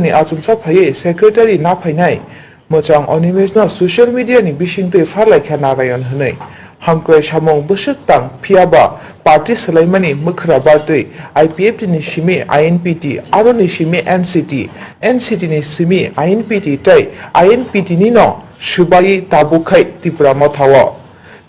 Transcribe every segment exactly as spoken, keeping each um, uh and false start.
ni achomsa phaiwi secretary naphainai mwchang Animesh no social media ni bisingtwi pharlaikha Narayan hwnwi. Hamkrai samung bwswk tang, phiyaba party swlaimani mwkhra bartwi I P F T ni simi I N P T, aroni simi N C T, N C T ni simi I N P T tei I N P T ni no swbaiwi tabuk khai Tipra Motha o.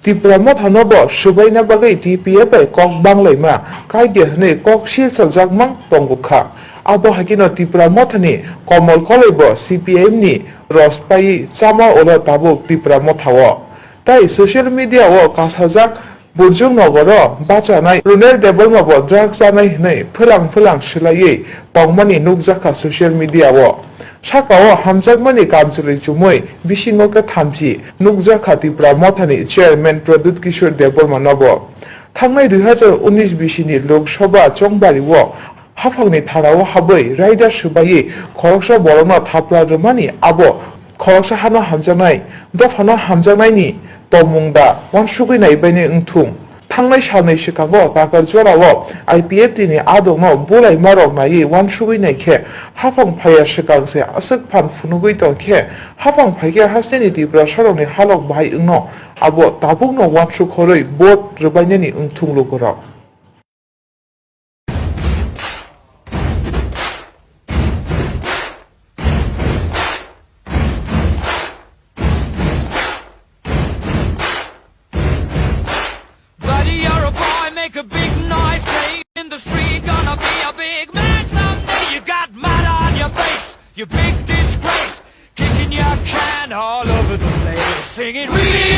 Tipra Motha no bo swbaina bagwi T P F bai kok banglaima kaide hwnwi kok silsaljakmang tongo kha. Abo hai kheno Tipra Motha ni Komol Koloi bo C P I M ni rospaiwi chama ulo tabuk Tipra Motha o. Tai social media o kasajak Burjung Nogoro bachanai Runel Debbarma bo drugs chanai hwnwi phelang phelang swlaiwi tongmani nukjakha social media o. Saka o hamjakmani kamchwlwi chumui bisingo khe thamchi nukjakha Tipra Mothani chairman Pradyut Kishore Debbarma no bo. Thangnai dui hazar unis bisini Lok Sabha chongbari o haphangni thana o habwi raida swbaiwi khoroksa borokno thapla rwmani abo khoroksa hano hamjaknai, dophano hamjaknaini tongmung da uansugwi naibainai wngthung. Thangnai salnwi swkango Kakarjora o I P F T ni adongno bulaimarok naiwi uansugwi naikhe haphang phaiya swkang se aswk phan phunugwi tongkhe haphang phaikhe hasteni Tiprasarokni halok bahai wngno abo tabukno uansuk horwi vote rwbainani wngthung lukurok. Buddy, you're a boy, make a big noise, playing in the street, gonna be a big man someday. You got mud on your face, you big disgrace, kicking your can all over the place, singing, "We